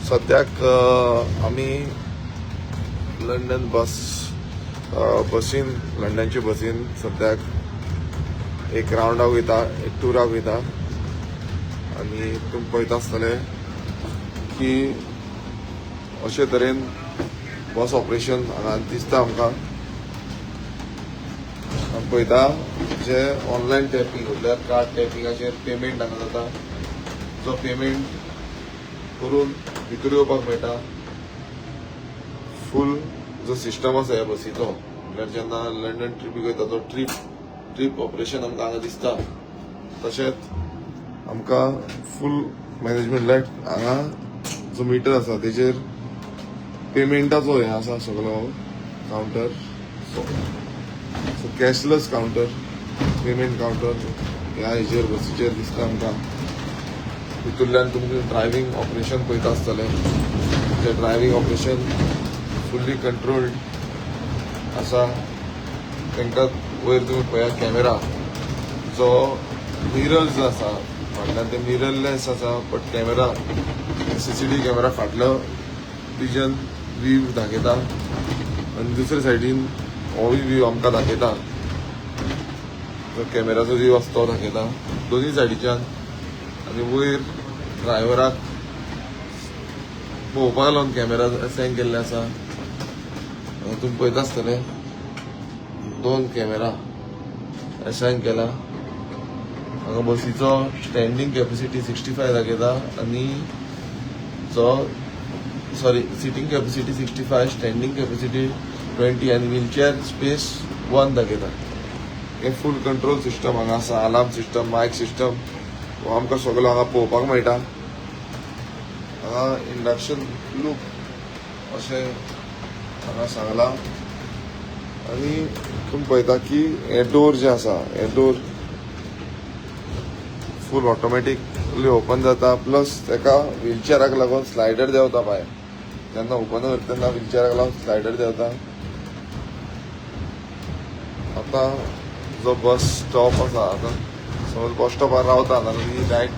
सद्याक आमी लंडन बस बसीन, लंडनचे बसीन सद्याक एक रावंडाक वयता, एक टुराक वयता आनी तुमी पळयता आसतले की अशे तरेन बस ऑपरेशन हांगा दिसता आमकां. आमी पळयता जे ऑनलायन टॅपींग म्हटल्यार कार्ड टॅपिंगाचेर पेमेंट हांगा जाता, जो पेमेंट करून भितर येवपाक मेळटा. फूल जो सिस्टम आसा ह्या बसीचो, म्हटल्यार जेन्ना लंडन ट्रिपीक वयता तो ट्रीप ट्रीप ऑपरेशन आमकां हांगा दिसता. तशेंच आमकां फूल मॅनेजमेंट लायक हांगा जो मिटर आसा तेजेर पेमेंटाचो हें आसा सगलो counter, so cashless counter, payment counter ह्या हेजेर बसीचेर दिसता आमकां. भितूरल्यान तुमकां ड्रायव्हींग ऑपरेशन पळयता आसतलें. ते ड्रायव्हींग ऑपरेशन फुल्ली कंट्रोल्ड आसा. तांकां वयर तुमी पळयात, कॅमेरा जो मिरर्स आसा फाटल्यान, ते मिररलेस आसा, but camera, CCTV camera फाटलो विजन व्यू दाखयता आनी दुसरे सायडीन होय व्यू आमकां दाखयता. जो कॅमेराचो व्यू आसा तो दाखयता दोनूय सायडीच्यान. आनी वयर ड्रायव्हराक पळोवपाक लागून कॅमेरा असायन केल्ले आसा. तुमी पळयता आसतले, दोन कॅमेरा असायन केला. हांगा बसीचो स्टँडींग कॅपॅसिटी 65 दाखयता आनी जो, sorry, sitting capacity 65, standing capacity 20 आनी व्हीलचेअर स्पेस 1 दाखयता. हे फूल कंट्रोल सिस्टम हांगा आसा. अलार्म सिस्टम, मायक सिस्टम हो आमकां सगलो हांगा पळोवपाक मेळटा. हांगा इंडक्शन लूप अशें हांगा सांगलां. आनी तुमी पळयता की हे डोर जे आसा, हे डोर फूल ऑटोमॅटिकली ओपन जाता. प्लस तेका व्हीलचेराक लागून स्लायडर देंवता भायर. जेन्ना ओपन करता तेन्ना व्हीलचेराक लागून स्लायडर देंवता. आतां जो बस स्टॉप आसा, आतां समज बस स्टॉपार रावता जाल्यार ही लायट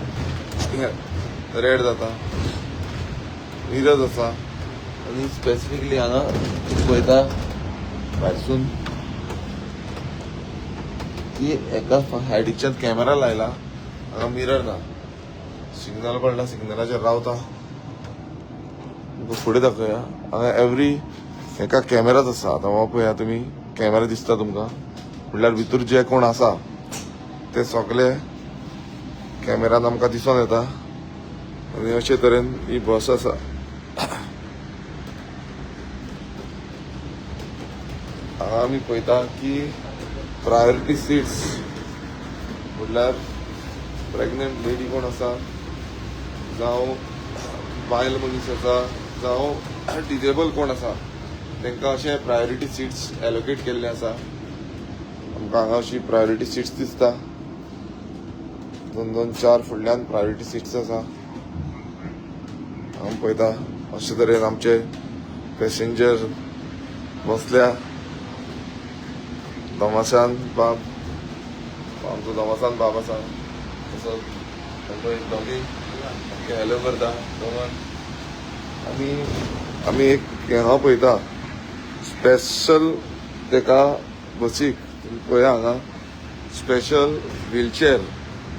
रेड जाता. मिरर्स आसा आनी स्पेसिफिकली हांगा पळयता भायरसून की एका सायडीच्यान कॅमेरा लायला. हांगा मिरर ना. सिग्नल पडला, सिग्नलाचेर रावता. तुमकां फुडें दाखोवया. हांगा एवरी एका कॅमेराच आसा. आतां हो पळया तुमी, कॅमेरा दिसता तुमकां. म्हणल्यार भितर जे कोण आसा ते सगळे कॅमेरान आमकां दिसोन येता. आनी अशे तरेन ही बस आसा. हांगा आमी पळयता की प्रायोरिटी सिट्स, म्हणल्यार प्रेग्नंट लेडी कोण आसा, जावं बायल मनीस आसा, जावं डिजेबल कोण आसा, तांकां अशे प्रायोरिटी सिट्स एलोकेट केल्ले आसा. आमकां हांगा अशी प्रायोरिटी सिट्स दिसता. दोन दोन चार फुडल्यान प्रायोरिटी सिट्स आसा. हांगा पळयता, अशे तरेन आमचे पॅसेंजर बसल्या. दमासान बाब, आमचो दमासान बाब आसा. तसोच तांचो एक डॉगी हॅलो करता दोगान. आनी आमी एक हांगा पळयता, स्पेशल तेका बसीक, तुमी पळया, हांगा स्पेशल व्हीलचेअर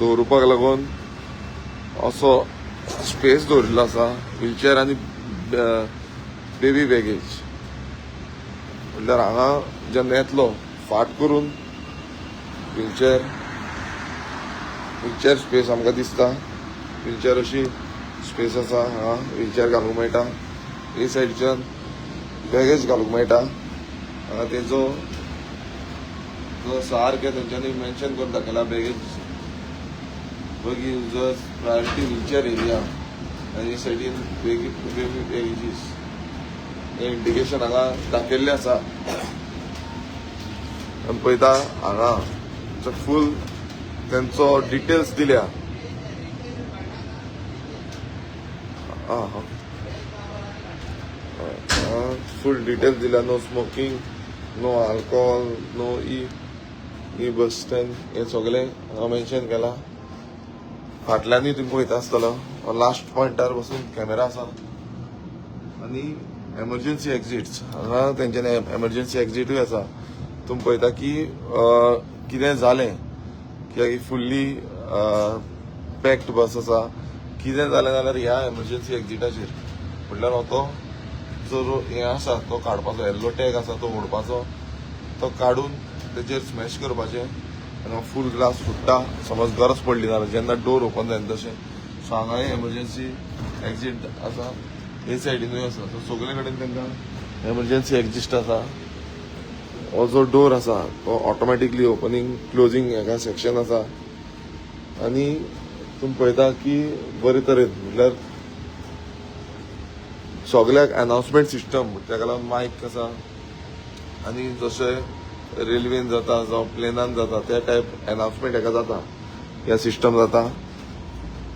दवरुपाक लागून असो स्पेस दवरिल्लो आसा. व्हीलचेअर आनी बेबी बॅगेज, म्हणल्यार हांगा जेन्ना येतलो फाट करून व्हीलचेअर, व्हीलचेअर स्पेस आमकां दिसता. व्हीलचेअर अशी स्पेस आसा. हांगा व्हीलचेअर घालूंक मेळटा. हे सायडीच्यान बॅगेज घालूंक मेळटा. हांगा तेजो जो सारकें तेंच्यांनी मेन्शन करून दाखयला, baggage buggy users priority wheelchair area आनी सायडीन बेगी बेबी बॅगेजीस, हे इंडिकेशन हांगा दाखयल्लें आसा. आमी पळयता, हांगा फूल तेंचो डिटेल्स दिल्या. आं, फूल डिटेल्स दिल्या. No smoking, no alcohol, no e e bus stand, हें सगळें हांगा मेन्शन केलां. फाटल्यानूय तुमी पळयता आसतलो, लास्ट पॉयंटार बसून कॅमेरा आसा. आनी एमर्जन्सी एक्झिट्स हांगा तेंच्यानी एमर्जन्सी एक्झिटूय आसा. तुमी पळयता की कितें जालें कित्याक ही फुल्ली पॅक्ड बस आसा. कितें जालें जाल्यार ह्या एमर्जन्सी एक्झिटाचेर म्हटल्यार हो तो जो हें आसा तो काडपाचो, येल्लो टॅग आसा तो ओडपाचो, तो काडून तेचेर स्मॅश करपाचें आनी फूल ग्लास फुट्टा समज गरज पडली जाल्यार जेन्ना डोर ओपन जायना तशें. सो हांगाय एमर्जन्सी एक्झीट आसा, हे सायडीनूय आसा. सो सगळे कडेन तांकां एमर्जन्सी एक्झिट आसा. हो जो डोर आसा तो ऑटोमॅटिकली ओपनिंग क्लोजींग हेका सेक्शन आसा. आनी तुमी पळयता की बरे तरेन म्हटल्यार सगल्याक अनाउन्समेंट सिस्टम, ताका लागून मायक आसा. आनी जशें रेल्वेन जाता जावं प्लेनान जाता त्या टायप अनाउन्समेंट हेका जाता, ह्या सिस्टम जाता.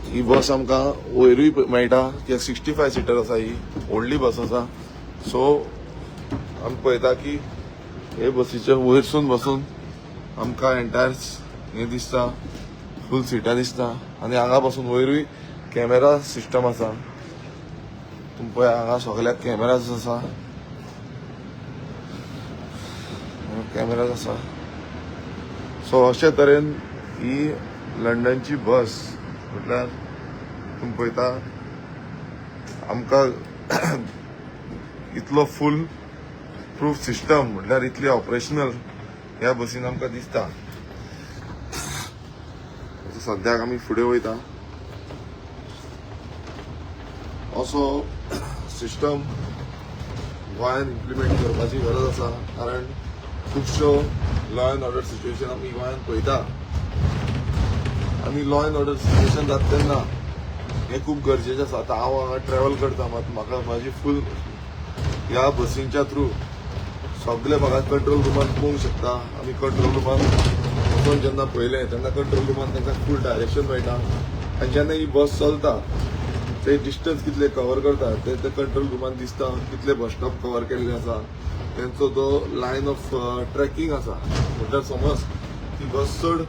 ही बस आमकां वयरूय मेळटा कित्याक 65 सिटर आसा, ही व्हडली बस आसा. सो आमी पळयता की हे बसीच्या वयरसून बसून आमकां एंटायर हें दिसता, फूल सिटां दिसता. आनी हांगा बसून वयरूय कॅमेरा सिस्टम आसा. तुमी पळय हांगा सगल्याक कॅमेराज आसा, कॅमेराज आसा. सो अशे तरेन ही लंडनची बस म्हटल्यार तुमी पळयता आमकां इतलो फूल प्रूफ सिस्टम म्हटल्यार इतली ऑपरेशनल ह्या बसीन आमकां दिसता. सद्याक आमी फुडें वयता. असो सिस्टम गोंयान इम्प्लिमेंट करपाची गरज आसा, कारण खुबश्यो लॉ एंड ऑर्डर सिच्युएशन आमी गोंयान पळयता आनी लॉ एंड ऑर्डर सिच्युएशन जाता तेन्ना हें खूब गरजेचें आसा. आतां हांव हांगा ट्रॅवल करता मात म्हाका म्हाजी फूल ह्या बसींच्या थ्रू सगळे म्हाका कंट्रोल रुमान पळोवंक शकता. आमी कंट्रोल रुमान वचून जेन्ना पळयलें तेन्ना कंट्रोल रुमान तांकां फूल डायरेक्शन मेळटा. आनी जेन्ना ही बस चलता ते डिस्टन्स कितले कवर करता ते ते कंट्रोल रुमान दिसता, कितले बस स्टॉप कवर केल्ले आसा, तेंचो तो लायन ऑफ ट्रॅकिंग आसा. म्हटल्यार समज ती बस चड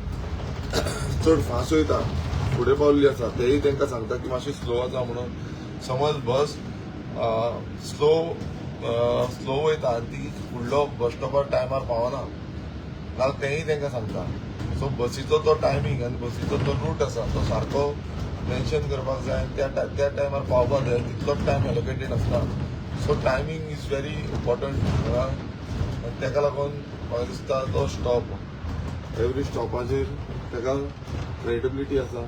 चड फास्ट वयता, फुडें पावल्ली आसा, तेय तांकां सांगता की मातशी स्लो आसा म्हणून. समज बस स्लो स्लो वयता आनी ती फुडलो बस स्टॉपार टायमार पावना जाल्यार तेंय तांकां सांगता. सो बसीचो तो टायमींग आनी बसीचो तो रूट आसा तो सारको मेन्शन करपाक जाय आनी त्या टायमार पावपाक जाय, तितलोच टायम एलोकेटेड आसता. So timing is very important. आनी ताका लागून म्हाका दिसता तो स्टॉप एवरी स्टॉपाचेर ताका क्रेडिबिलिटी आसा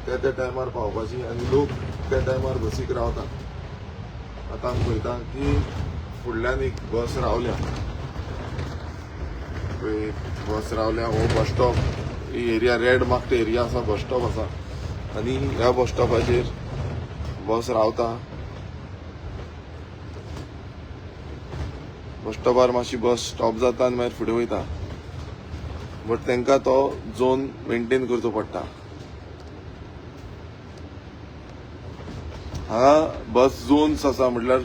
त्या त्या टायमार पावपाची आनी लोक त्या टायमार बसीक रावता. आतां आमी पळयता की फुडल्यान एक बस रावल्या, पळय बस रावल्या. हो बस स्टॉप ही एरिया रेड मार्क्ड एरिया आसा, बस स्टॉप आसा आनी ह्या बस स्टॉपाचेर बस रावता. बस स्टॉपार मातशी बस स्टॉप जाता आनी मागीर फुडें वयता, बट तांकां तो झोन मेंटेन करचो पडटा. हांगा बस झोन्स आसा, म्हटल्यार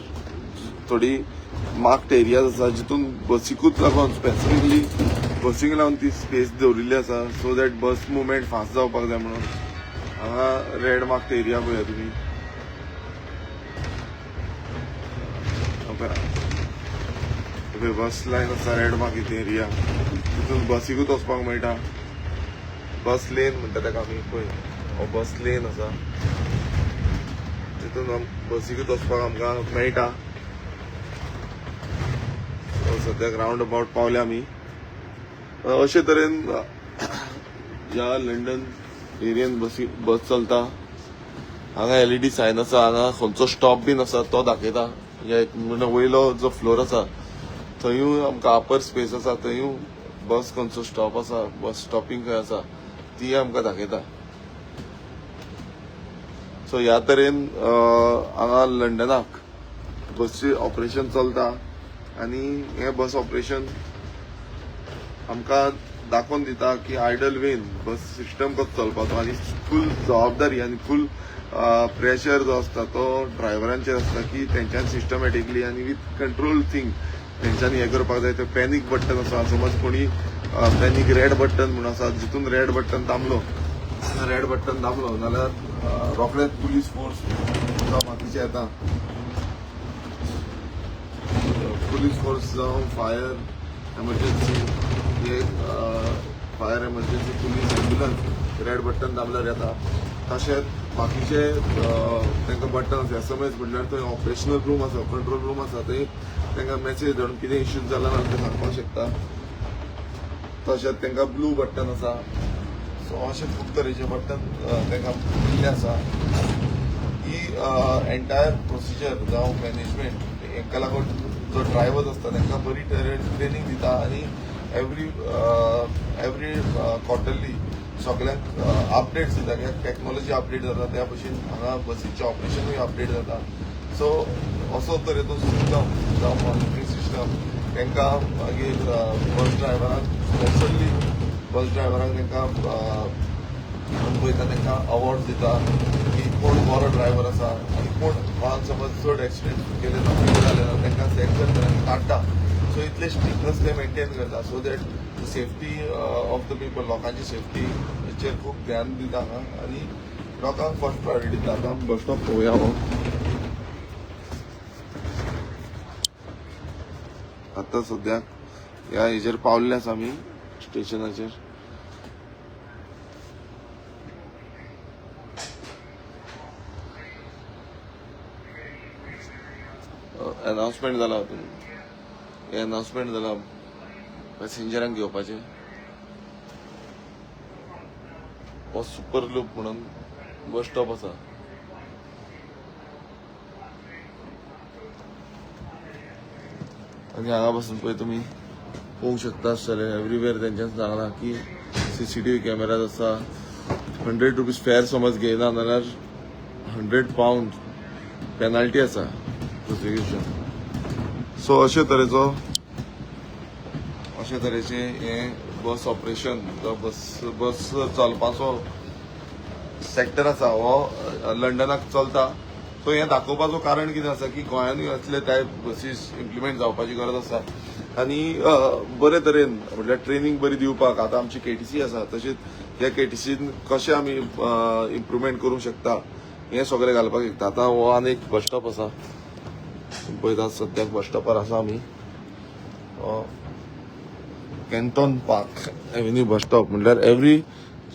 थोडी मार्क्ड एरियाज आसा जितून बसीकूच लागून स्पेसिफिकली बसीक लागून ती स्पेस दवरिल्ली आसा, so that bus movement fast जावपाक जाय म्हणून. हांगा रेड मार्क्ड एरिया पळया तुमी, बस लायन आसा रेड मार्क एरिया, तितून बसीकूच वचपाक मेळटा. बस लेन म्हणटा ताका आमी, पळय हो बस लेन आसा, तितून बसीकूच वचपाक आमकां मेळटा. सद्याक रावंड अबाउट पावल्या आमी. अशे तरेन ह्या लंडन एरियन बस चलता. हांगा एलईडी सायन आसा, हांगा खंयचो स्टॉप बीन आसा तो दाखयता. म्हणजे वयलो जो फ्लोर आसा थंयूय आमकां अपर स्पेस आसा, थंयूय बस खंयचो स्टॉप आसा, बस स्टॉपिंग खंय आसा ती आमकां दाखयता. सो ह्या तरेन हांगा लंडनाक बसी ऑपरेशन चलता आनी हें बस ऑपरेशन आमकां दाखोवन दिता की आयडल वेन बस सिस्टम कसो चलपाचो आनी फूल जबाबदारी आनी फूल प्रेशर जो आसता तो ड्रायव्हरांचेर आसता की तेंच्यान सिस्टमॅटिकली आनी विथ कंट्रोल थिंग तेंच्यांनी हें करपाक जाय. ते पॅनीक बटन आसा, समज कोणी पॅनीक रेड बटन म्हूण आसा, जितून रेड बटन दामलो, रेड बटन दामलो जाल्यार रोखडेच पुलीस फोर्स जावं बाकीचे येता. पुलीस फोर्स जावं फायर एमर्जन्सी हे, fire emergency, police, ambulance red button दामल्यार येता. तशेंच बाकीचे तांकां बटन आसा. एसएमएस म्हणल्यार थंय ऑपरेशनल रूम आसा, कंट्रोल रूम आसा, थंय तांकां मॅसेज धाडून कितें इश्यूज जाला जाल्यार ते सांगपाक शकता. तशेंच तांकां ब्लू बटन आसा. सो अशे खूब तरेचे बटन तांकां दिल्ले आसा. ही एंटायर प्रोसिजर जावं मॅनेजमेंट हेंकां लागून जो ड्रायवर्स आसता तांकां बरी ट्रेनींग दिता आनी एवरी एवरी क्वॉर्टरली सगल्यांक अपडेट्स दिता, कित्याक टॅक्नोलॉजी अपडेट जाता, त्या भशेन हांगा बसीचें ऑपरेशनूय अपडेट जाता. सो असो तरेचो सिस्टम जावं मॉनिटरींग सिस्टम तांकां मागीर बस ड्रायव्हरांक, स्पेशली बस ड्रायव्हरांक तांकां पळयता, तांकां अवॉर्ड दिता की कोण बरो ड्रायव्हर आसा आनी कोण कोणाक समज चड एक्सिडेंट केले ना, कितें जालें ना, तांकां चॅक करता आनी काडटा. सो इतले स्ट्रिक्टनेस ते मेंटेन करता so that the safety of the people, लोकांची सेफ्टीचेर खूब ध्यान दिता हांगा आनी लोकांक फर्स्ट प्रायोरिटी दिता. आतां बस स्टॉप पळोवया हो. आतां सद्याक ह्या हेजेर पावल्ले आसा आमी, स्टेशनाचेर. अनाउन्समेंट जाला, हे अनाउन्समेंट जाला पॅसेंजरांक घेवपाचें. हो सुपर लूप म्हणून बस स्टॉप आसा. आनी हांगा बसून पळय तुमी पळोवंक शकता आसतले, एवरीवेर तेंच्यान सांगलां की सीसीटीव्ही कॅमेराज आसा. ₹100 फेअर समज घेयना जाल्यार £100 पेनाल्टी आसा, प्रोसिक्युशन. सो अशे तरेचे हें बस ऑपरेशन, बस बस चलपाचो सेक्टर आसा हो लंडनाक चलता. सो हें दाखोवपाचो कारण कितें आसा की गोंयानूय असले टायप बसीस इम्प्लिमेंट जावपाची गरज आसा आनी बरे तरेन म्हटल्यार ट्रेनींग बरी दिवपाक. आतां आमची केटीसी आसा, तशेंच ह्या केटीसीन कशें आमी इम्प्रुवमेंट करूंक शकता हें सगळें घालपाक शकता. आतां हो आनी एक बस स्टॉप आसा, पळयता, सद्याक बस स्टॉपार आसा आमी. Canton Park Avenue bus stop म्हटल्यार एवरी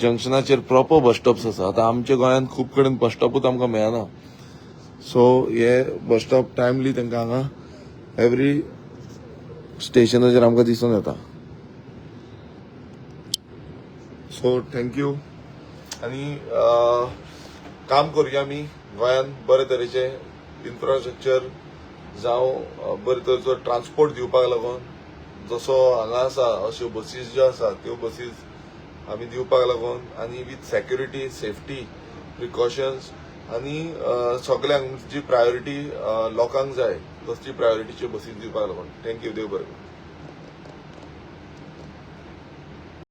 जंक्शनाचेर प्रॉपर बस स्टॉप्स आसा. आतां आमच्या गोंयांत खूब कडेन बस स्टॉपूच आमकां मेळना. सो हे बस स्टॉप टायमली तांकां हांगा एवरी स्टेशनाचेर आमकां दिसून येता. सो thank you आनी काम करुया आमी गोंयांत बरे तरेचे इन्फ्रास्ट्रक्चर जावं बरे तरेचो ट्रान्सपोर्ट दिवपाक लागून. जसो हांगा आसा अश्यो बसीस ज्यो आसा त्यो बसीस आमी दिवपाक लागून आनी विथ सेक्युरिटी, सेफ्टी प्रिकॉशन्स आनी सगल्यांक जी प्रायोरिटी लोकांक जाय तसली प्रायोरिटीच्यो बसीस दिवपाक लागून. Thank you, देव बरें करूं.